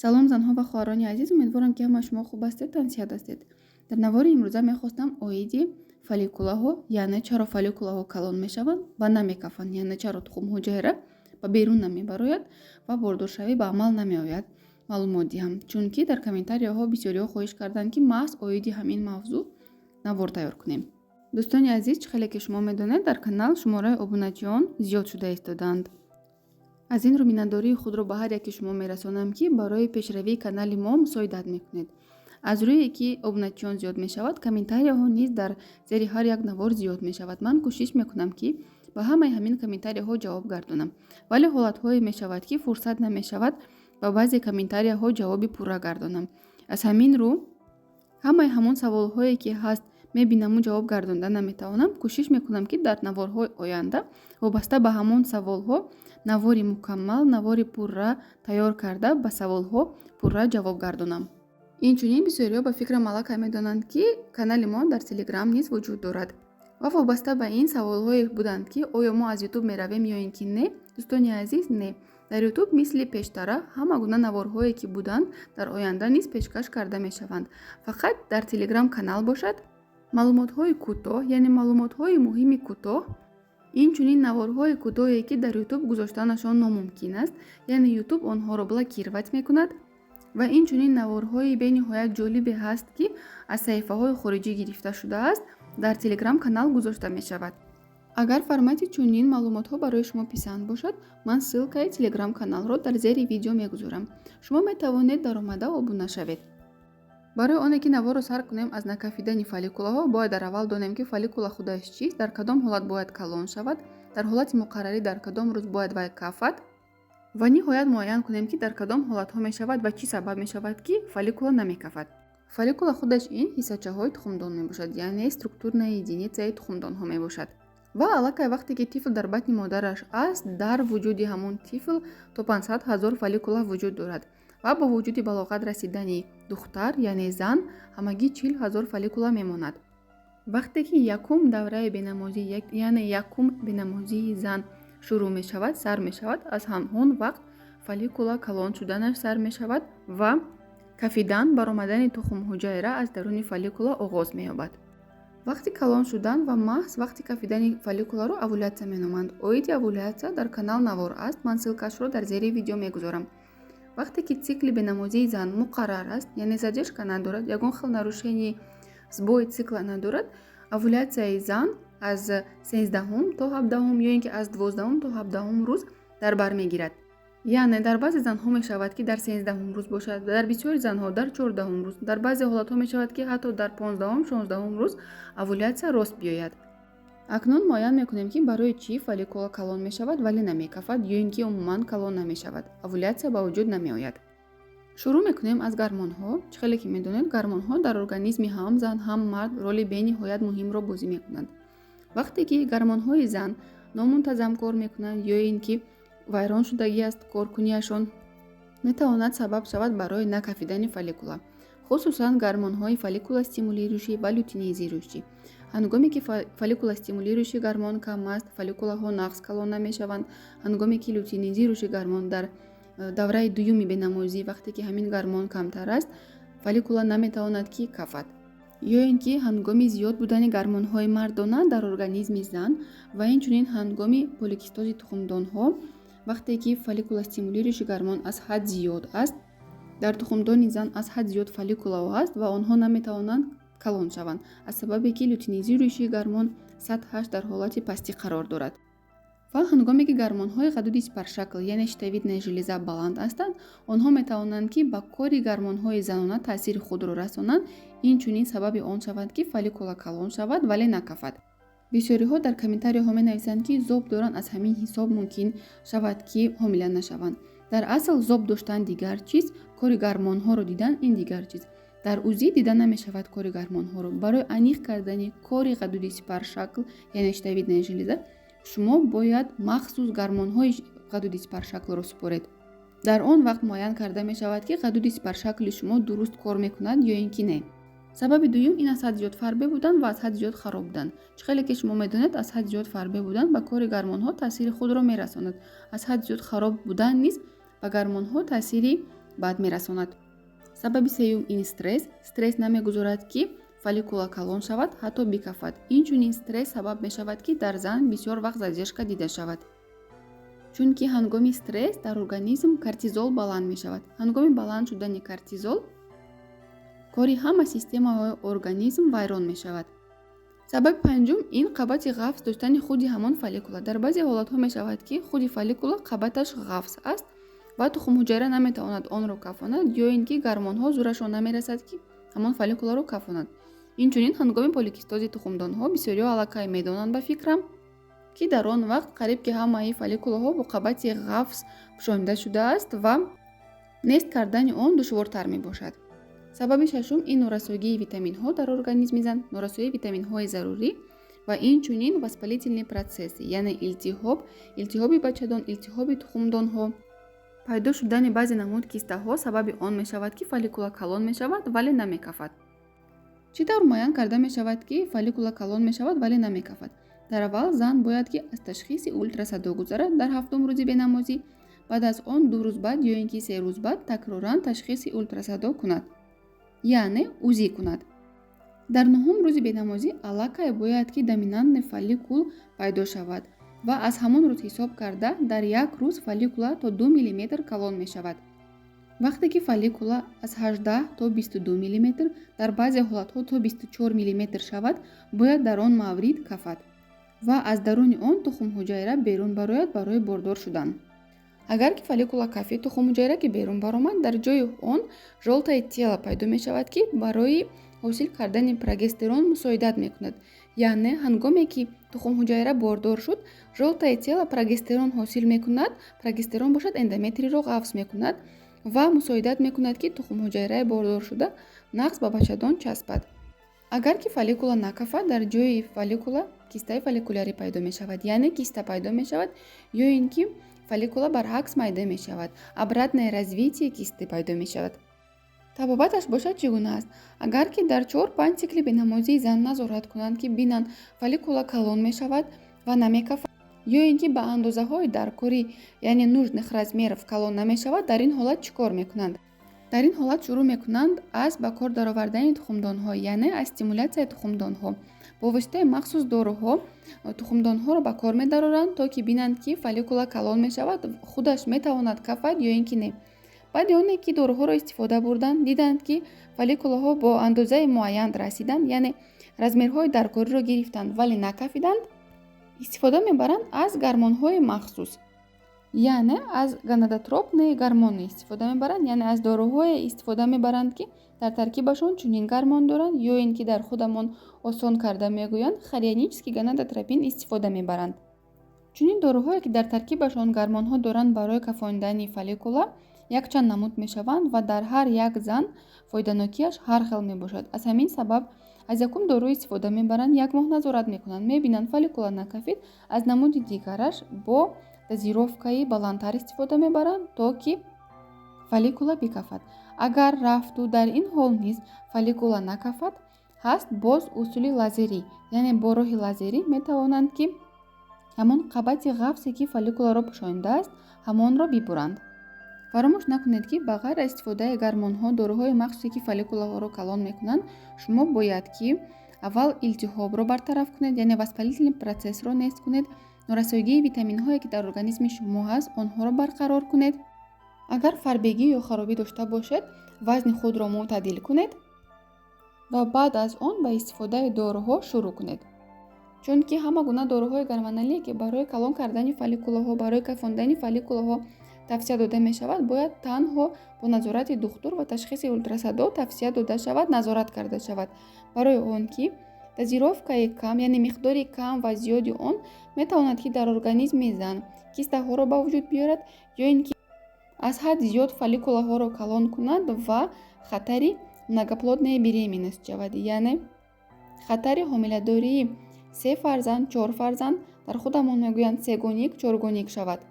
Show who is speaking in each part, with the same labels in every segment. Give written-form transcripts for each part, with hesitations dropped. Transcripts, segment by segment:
Speaker 1: Салом, занҳо ва хоҳарони азиз! Умедворам, ки ҳама шумо хуб ҳастед, тансиҳат ҳастед. Дар навори имрӯза мехостам оиди фолликулаҳо, яъне чаро фолликулаҳо калон мешаванд ва намекафанд, яъне чаро тухмҳуҷайра ба берун намебарояд ва бордоршавӣ ба амал намеояд, маълумот диҳам, чунки дар комментарияҳо бисёриҳо хоҳиш карданд, ки маҳз оиди ҳамин мавзӯъ навор тайёр кунем. Дӯстони азиз, чӣ хеле ки шумо медонед, дар канал шумораи обуначиён зиёд шуда истодаанд. Аз ин рӯ миннатдории худро ба ҳар яке шумо мерасонам, ки барои пешравии канали мо мусоидат мекунед. Аз рӯе ки обуначиён зиёд мешавад, комментарияҳо низ дар зери ҳар як навор зиёд мешавад. Ман кӯшиш мекунам, ки ба ҳамаи ҳамин комментарияҳо ҷавоб гардонам, вале ҳолатҳое мешавад, ки фурсат намешавад ба баъзе комментарияҳо ҷавоби пурра гардонам. Аз ҳамин рӯ ҳамаи ҳамон саволҳое ки ҳаст, мебинаму ҷавоб гардонда наметавонам, кӯшиш мекунам, ки дар наворҳои оянда вобаста ба ҳамон саволҳо навори мукаммал, навори пурра тайёр карда, ба саволҳо пурра ҷавоб гардонам. Инчунин бисёриҳо, ба фикрам, аллакай медонанд, ки канали мо дар Телеграм низ вуҷуд дорад ва вобаста ба ин саволҳое буданд, ки оё мо аз Ютуб меравем ё ин ки не. Дӯстони азиз, не, дар Ютуб мисли пештара ҳама гуна наворҳое ки буданд, дар оянда низ пешкаш карда мешаванд. Фақат дар Телеграм канал бошад, маълумотҳои кӯтоҳ, яъне маълумотҳои муҳими кӯтоҳ, инчунин наворҳои кӯтоҳе, ки дар Ютуб гузоштанашон номумкин аст, яъне Ютуб онҳоро блокировать мекунад, ва инчунин наворҳои бениҳоят ҷолибе ҳаст, ки аз саҳифаҳои хориҷӣ гирифта шудааст, дар Телеграм канал гузошта мешавад. Агар формати чунин маълумотҳо барои шумо писанд бошад, ман ссылкаи Телеграм каналро дар зери видео мегузорам. Шумо метавонед даромада обуна шавед. Барои оне ки наворро сар кунем аз накафидани фолликулаҳо, бояд дар аввал донем, ки фолликула худаш чист, дар кадом ҳолат бояд калон шавад, дар ҳолати муқаррарӣ дар кадом рӯз бояд вай кафад ва ниҳоят муайян кунем, ки дар кадом ҳолатҳо мешавад ва чӣ сабаб мешавад, ки фолликула намекафад. Фолликула худаш ин ҳиссачаҳои тухмдон мебошад, яъне структурная единицаи тухмдонҳо мебошад. Ва аллакай вақте ки тифл дар батни модараш аст, дар вуҷуди ҳамон тифл то 500 ҳазор фолликула вуҷуд дорад ва бо вуҷуди балоғат расидани духтар, яъне зан, ҳамагӣ 40 ҳазор фолликула мемонад. Вақте ки якум давраи бенамозӣ, яъне якум бенамозии зан шурӯъ мешавад, сар мешавад, аз ҳамон вақт фолликула калон шуданаш сар мешавад ва кафидан, баромадани тухмҳуҷайра аз даруни фолликула оғоз меёбад. Вақти калон шудан ва маҳз вақти кафидани фолликуларо овулятсия меноманд. Оиди овулятсия дар канал навор аст, ман ссылкашро дар зери видео мегузорам. Вақте ки цикли бенамозии зан муқаррар аст, яъне задержка надорад, ягон хел нарушение, сбой цикла надорад, овулятсияи зан аз 13-ҳум то 17-ҳум ё ин ки аз 12-ҳум то 17-ҳум рӯз дар бар мегирад. Яъне дар баъзе занҳо мешавад, ки дар 13-ҳум рӯз бошад, дар бисёри занҳо дар 14-ҳум рӯз, дар баъзе ҳолатҳо мешавад, ки ҳатто дар 15-ҳум, 16-ҳум рӯз овулятсия рост биёяд. Акнун муайян мекунем, ки барои чӣ фолликула калон мешавад, вале намекафад ё ин ки умуман калон намешавад, овулятсия ба вуҷуд намеояд. Шурӯъ мекунем аз гармонҳо. Чӣ хеле ки медонед, гармонҳо дар организми ҳам зан, ҳам мард роли бениҳоят муҳимро бозӣ мекунанд. Вақте ки гармонҳои зан номунтазам кор мекунанд ё ин ки вайрон шудагӣ аст коркунияшон, метавонад сабаб шавад барои накафидани фолликула, хусусан гармонҳои фолликулостимулирующий ва лютеинизирующий. Ҳангоме ки фолликулостимулирующий гармон кам аст, фолликулаҳо нағз калон намешаванд. Ҳангоме ки лютеинизирующий гармон дар давраи дуюми бенамозӣ, вақте ки ҳамин гармон камтар аст, фолликула наметавонад, ки кафад. Ё ин ки ҳангоми зиёд будани гармонҳои мардона дар организми зан ва инчунин ҳангоми поликистози тухмдонҳо, вақте ки фолликулостимулирующий гармон аз ҳад зиёд аст, дар тухмдони зан аз ҳад зиёд фолликулаҳо ҳаст ва онҳо наметавонанд калон шаванд, аз сабабе ки лютеинизирующий гармон сатҳаш дар ҳолати пастӣ қарор дорад. Ва ҳангоме ки гармонҳои ғадуди сипаршакл, яъне щитовидная железа, баланд ҳастанд, онҳо метавонанд, ки ба кори гармонҳои занона таъсири худро расонанд, инчунин сабаби он шаванд, ки фолликула калон шавад, вале накафад. Бисёриҳо дар комментарияҳо менависанд, ки зоб доранд, аз ҳамин ҳисоб мумкин шавад, ки ҳомила нашаванд. Дар асл зоб доштан дигар чиз, кори гармонҳоро дидан ин дигар чиз. Дар УЗИ дида намешавад кори гармонҳоро. Барои аниқ кардани кори ғадуди сипаршакл, яъне щитовидная железа, шумо бояд махсус гармонҳои ғадуди сипаршаклро супоред. Дар он вақт муайян карда мешавад, ки ғадуди сипаршакли шумо дуруст кор мекунад ё ин ки не. Сабаби дуюм ин аз ҳад зиёд фарбе будан ва аз ҳад зиёд хароб будан. Чӣ хеле ки шумо медонед, аз ҳад зиёд фарбе будан ба кори гармонҳо таъсири худро мерасонад. Аз ҳад зиёд хароб будан низ ба гармонҳо таъсири бад мерасонад. Сабаби сеюм ин стресс. Стресс намегузорад, ки фолликула калон шавад, ҳатто бикафад. Инчунин стресс сабаб мешавад, ки дар зан бисёр вақт задержка дида шавад, чунки ҳангоми стресс дар организм кортизол баланд мешавад. Ҳангоми баланд шудани кортизол кори ҳама системаҳои организм вайрон мешавад. Сабаби панҷум ин қабати ғафз доштани худи ҳамон фолликула. Дар баъзе ҳолатҳо мешавад, ки худи фолликула қабаташ ғафз аст ва тухмҳуҷайра наметавонад онро кафонад ё ин ки гормонҳо зӯрашон намерасад, ки ҳамон фолликуларо кафонад. Инчунин ҳангоми поликистози тухмдонҳо бисёриҳо аллакай медонанд, ба фикрам, ки дар он вақт қариб ки ҳамаи фолликулаҳо бо қабати ғафз пӯшонида шудааст ва нест кардани он душвортар мебошад. Сабаби шашум ин норасоигии витаминҳо дар организми зан, норасоии витаминҳои зарурӣ ва инчунин воспалительные процессы, яъне илтиҳоб, илтиҳоби бачадон, илтиҳоби тухмдонҳо, пайдо шудани баъзе намуд кистаҳо сабаби он мешавад, ки фолликула калон мешавад, вале намекафад. Чӣ тавр муайян карда мешавад, ки фолликула калон мешавад, вале намекафад? Дар аввал зан бояд ки аз ташхиси ултрасадо гузарад дар ҳафтум рӯзи бенамозӣ. Баъд аз он 2 рӯз баъд ё ин ки 3 рӯз баъд такроран ташхиси ултрасадо кунад, яъне УЗИ кунад. Дар нуҳум рӯзи бенамозӣ аллакай бояд ки доминантный фолликул пайдо шавад ва аз ҳамон рӯз ҳисоб карда дар як рӯз фолликула то 2 миллиметр калон мешавад. Вақте ки фолликула аз 18 то 22 миллиметр, дар баъзе ҳолатҳо то 24 миллиметр шавад, бояд дар он маврид кафад ва аз даруни он тухмҳуҷайра берун барояд барои бордор шудан. Агар ки фолликула кафид, тухмҳуҷайра ки берун баромад, дар ҷои он жёлтое тело пайдо мешавад, ки барои ҳосил кардани прогестерон мусоидат мекунад. Яъне ҳангоме ки тухмҳуҷайра бордор шуд, жёлтое тело прогестерон ҳосил мекунад. Прогестерон бошад, эндометрийро ғафз мекунад ва мусоидат мекунад, ки тухмҳуҷайраи бордоршуда нағз ба бачадон часпад. Агар ки фолликула накафад, дар ҷои фолликула кистаи фолликулярӣ пайдо мешавад, яъне киста пайдо мешавад ё ин ки фолликула баръакс майда мешавад, обратное развитие кисты пайдо мешавад. Табобаташ бошад, чӣ гуна аст? Агар ки дар 4-5 цикли бенамозии зан назорат кунанд, ки бинанд, фолликула калон мешавад ва намекафад ё ин ки ба андозаҳои даркорӣ, яъне нужных размеров, калон намешавад, дар ин ҳолат чӣ кор мекунанд? Дар ин ҳолат шурӯъ мекунанд аз ба кор даровардани тухмдонҳо, яъне аз стимуляцияи тухмдонҳо. Бо воситаи махсус доруҳо тухмдонҳоро ба кор медароранд, то ки бинанд, ки фолликула калон мешавад, худаш метавонад кафад ё ин ки не. Баъди оне ки доруҳоро истифода бурданд, диданд, ки фолликулаҳо бо андозаи муайян расиданд, яъне размерҳои даркориро гирифтанд, вале накафиданд, истифода мебаранд аз гормонҳои махсус, яъне аз гонадотропные гормоны истифода мебаранд, яъне аз доруҳое истифода мебаранд, ки дар таркибашон чунин гормон доранд, ё ин ки дар худамон осон карда мегӯянд, хорионический гонадотропин истифода мебаранд. Чунин доруҳое, ки дар таркибашон гормонҳо доранд, барои кафондани фолликула якчанд намуд мешаванд ва дар ҳар як зан фоиданокиаш ҳар хел мебошад. Аз ҳамин сабаб аз якум дору истифода мебаранд, як моҳ назорат мекунанд, мебинанд, фолликула накафид, аз намуди дигараш бо дозировкаи баландтар истифода мебаранд, то ки фолликула бикафад. Агар рафту дар ин ҳол низ фолликула накафад, ҳаст боз усули лазерӣ, яъне бо роҳи лазерӣ метавонанд, ки ҳамон қабати ғафзе, ки фолликуларо пӯшонидааст, ҳамонро бибуранд. Фаромӯш накунед, ки ба ғайр аз истифодаи гормонҳо, доруҳои махсусе, ки фолликулаҳоро калон мекунанд, шумо бояд ки аввал илтиҳобро бартараф кунед, яъне воспалительный процессро нест кунед, норасоигии витаминҳое, ки дар организми шумо ҳаст, онҳоро барқарор кунед. Агар фарбегӣ ё харобӣ дошта бошед, вазни худро мӯътадил кунед ва баъд аз он ба истифодаи доруҳо шурӯъ кунед, чунки ҳама гуна доруҳои гормоналие, ки барои калон кардани фолликулаҳо, барои кафондани фолликулаҳо тавсия дода мешавад, бояд танҳо бо назорати духтур ва ташхиси ултрасадо тавсия дода шавад, назорат карда шавад, барои он ки дозировкаи кам, яъне миқдори кам ва зиёди он метавонад, ки дар организми зан кистаҳоро ба вуҷуд биёрад ё ин ки аз ҳад зиёд фолликулаҳоро калон кунад ва хатари многоплодная беременность шавад, яъне хатари ҳомиладории се фарзанд, чор фарзанд, дар худамон мегӯянд сегоник, чоргоник шавад.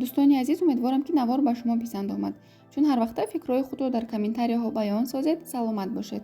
Speaker 1: Дӯстони азиз, умедворам, ки навор ба шумо писанд омад. Чун ҳар вақта фикрҳои худро дар комментарияҳо баён созед. Саломат бошед.